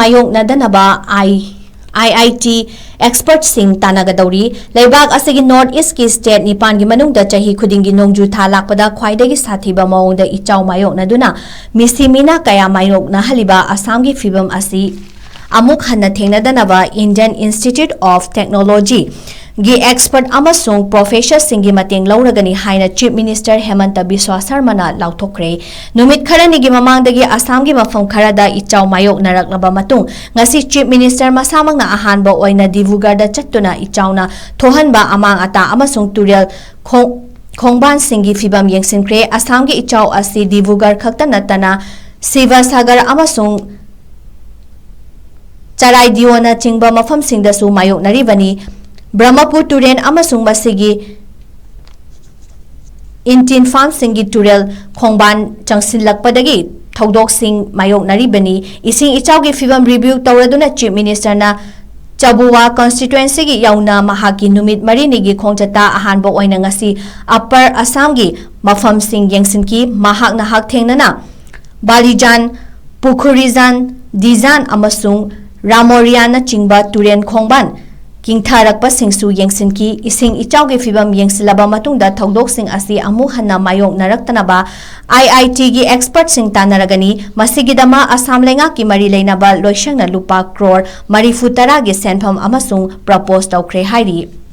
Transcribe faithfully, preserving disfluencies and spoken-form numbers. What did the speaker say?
ꯃꯥꯌꯣꯛꯅꯗꯅꯕ ꯑꯥꯏ ꯑꯥꯏ ꯑꯥꯏ T ꯑꯦꯛꯁꯄꯔꯠꯁꯤꯡ ꯇꯥꯟꯅꯒꯗꯧꯔꯤ꯫ ꯂꯩꯕꯥꯛ ꯑꯁꯤꯒꯤ north ꯏꯁꯀꯤ ꯁ꯭ꯇꯦꯠ ꯅꯤꯄꯥꯟꯒꯤ ꯃꯅꯨꯡꯗ ꯆꯍꯤ ꯈꯨꯗꯤꯡꯒꯤ ꯅꯣꯡꯖꯨ ꯊꯥ ꯂꯥꯛꯄꯗ ꯈ꯭ꯋꯥꯏꯗꯒꯤ ꯁꯥꯊꯤꯕ ꯃꯑꯣꯡꯗ ꯏꯆꯥꯎ ꯃꯥꯌꯣꯛꯅꯗꯨꯅ ꯃꯤꯁꯤ ꯃꯤꯅꯥ ꯀꯌꯥ ꯃꯥꯌꯣꯛꯅꯍꯜꯂꯤꯕ ꯑꯁꯥꯝꯒꯤ ꯐꯤꯕꯝ ꯑꯁꯤ ꯑꯃꯨꯛ ꯍꯟꯅ ꯊꯦꯡꯅꯗꯅꯕ Indian Institute of Technology ꯒꯤ ꯑꯦꯛꯁꯄꯔꯠ ꯑꯃꯁꯨꯡ ꯄ꯭ꯔꯣꯐꯦꯁꯔꯁꯤꯡꯒꯤ ꯃꯇꯦꯡ ꯂꯧꯔꯒꯅꯤ ꯍꯥꯏꯅ ꯆꯤꯐ ꯃꯤꯅꯤꯁꯇꯔ ꯍꯦꯃꯟꯇ ꯕꯤꯁ꯭ꯋꯥ ꯁꯔꯃꯅ ꯂꯥꯎꯊꯣꯛꯈ꯭ꯔꯦ꯫ ꯅꯨꯃꯤꯠ ꯈꯔꯅꯤꯒꯤ ꯃꯃꯥꯡꯗꯒꯤ ꯑꯁꯥꯝꯒꯤ ꯃꯐꯝ ꯈꯔꯗ ꯏꯆꯥꯎ ꯃꯥꯌꯣꯛꯅꯔꯛꯂꯕ ꯃꯇꯨꯡ, ꯉꯁꯤ ꯆꯤꯐ ꯃꯤꯅꯤꯁꯇꯔ ꯃꯁꯥꯃꯛꯅ ꯑꯍꯥꯟꯕ ꯑꯣꯏꯅ ꯗꯤꯕ꯭ꯔꯨꯒꯔꯗ ꯆꯠꯇꯨꯅ ꯏꯆꯥꯎꯅ ꯊꯣꯛꯍꯟꯕ ꯑꯃꯥꯡ ꯑꯇꯥ ꯑꯃꯁꯨꯡ ꯇꯨꯔꯦꯜ ꯈꯣꯡ-, ꯈꯣꯡꯕꯥꯟꯁꯤꯡꯒꯤ ꯐꯤꯕꯝ ꯌꯦꯡꯁꯤꯟꯈ꯭ꯔꯦ꯫ ꯑꯁꯥꯝꯒꯤ ꯏꯆꯥꯎ ꯑꯁꯤ ꯗꯤꯕ꯭ꯔꯨꯒꯔ ꯈꯛꯇ ꯅꯠꯇꯅ ꯁꯤꯕꯁꯥꯒꯔ ꯑꯃꯁꯨꯡ ꯆꯔꯥꯏꯗꯤꯑꯣꯅꯆꯤꯡꯕ ꯃꯐꯝꯁꯤꯡꯗꯁꯨ ꯃꯥꯌꯣꯛꯅꯔꯤꯕꯅꯤ꯫ ꯕ꯭ꯔꯍꯃꯄꯨꯔ ꯇꯨꯔꯦꯜ ꯑꯃꯁꯨꯡ ꯃꯁꯤꯒꯤ ꯏꯟꯇꯤꯟꯐꯥꯟꯁꯤꯡꯒꯤ ꯇꯨꯔꯦꯜ ꯈꯣꯡꯕꯥꯟ ꯆꯪꯁꯤꯜꯂꯛꯄꯗꯒꯤ ꯊꯧꯗꯣꯛꯁꯤꯡ ꯃꯥꯌꯣꯛꯅꯔꯤꯕꯅꯤ꯫ ꯏꯁꯤꯡ ꯏꯆꯥꯎꯒꯤ ꯐꯤꯕꯝ ꯔꯤꯚ꯭ꯌꯨ ꯇꯧꯔꯗꯨꯅ ꯆꯤꯐ ꯃꯤꯅꯤꯁꯇꯔꯅ ꯆꯕꯨꯋꯥ ꯀꯟꯁꯇꯤꯇ꯭ꯋꯦꯟꯁꯤꯒꯤ ꯌꯧꯅ ꯃꯍꯥꯛꯀꯤ ꯅꯨꯃꯤꯠ ꯃꯔꯤꯅꯤꯒꯤ ꯈꯣꯡꯆꯠꯇ ꯑꯍꯥꯟꯕ ꯑꯣꯏꯅ ꯉꯁꯤ ꯑꯞꯄꯔ ꯑꯁꯥꯝꯒꯤ ꯃꯐꯝꯁꯤꯡ ꯌꯦꯡꯁꯤꯟꯈꯤ꯫ ꯃꯍꯥꯛꯅ ꯍꯛꯊꯦꯡꯅꯅ ꯕꯥꯂꯤꯖꯥꯟ, ꯄꯨꯈꯨꯔꯤꯖꯥꯟ, ꯗꯤꯖꯥꯟ ꯑꯃꯁꯨꯡ ꯔꯥꯃꯣꯔꯤꯌꯥꯅꯆꯤꯡꯕ ꯇꯨꯔꯦꯜ ꯈꯣꯡꯕꯥꯟ ꯀꯤꯡꯊꯔꯛꯄꯁꯤꯡꯁꯨ ꯌꯦꯡꯁꯤꯟꯈꯤ꯫ ꯏꯁꯤꯡ ꯏꯆꯥꯎꯒꯤ ꯐꯤꯕꯝ ꯌꯦꯡꯁꯤꯜꯂꯕ ꯃꯇꯨꯡꯗ ꯊꯧꯗꯣꯛꯁꯤꯡ ꯑꯁꯤ ꯑꯃꯨꯛ ꯍꯟꯅ ꯃꯥꯌꯣꯛꯅꯔꯛꯇꯅꯕ ꯑꯥꯏ ꯑꯥꯏ ꯇꯤꯒꯤ ꯑꯦꯛꯁꯄꯔꯠꯁꯤꯡ ꯇꯥꯟꯅꯔꯒꯅꯤ꯫ ꯃꯁꯤꯒꯤꯗꯃꯛ ꯑꯁꯥꯝ ꯂꯩꯉꯥꯛꯀꯤ ꯃꯔꯤ ꯂꯩꯅꯕ ꯂꯣꯏꯁꯪꯅ ꯂꯨꯄꯥ ꯀ꯭ꯔꯣꯔ ꯃꯔꯤꯐꯨ ꯇꯔꯥꯒꯤ ꯁꯦꯟꯐꯝ ꯑꯃꯁꯨꯡ ꯄ꯭ꯔꯄꯣꯖ ꯇꯧꯈ꯭ꯔꯦ ꯍꯥꯏꯔꯤ꯫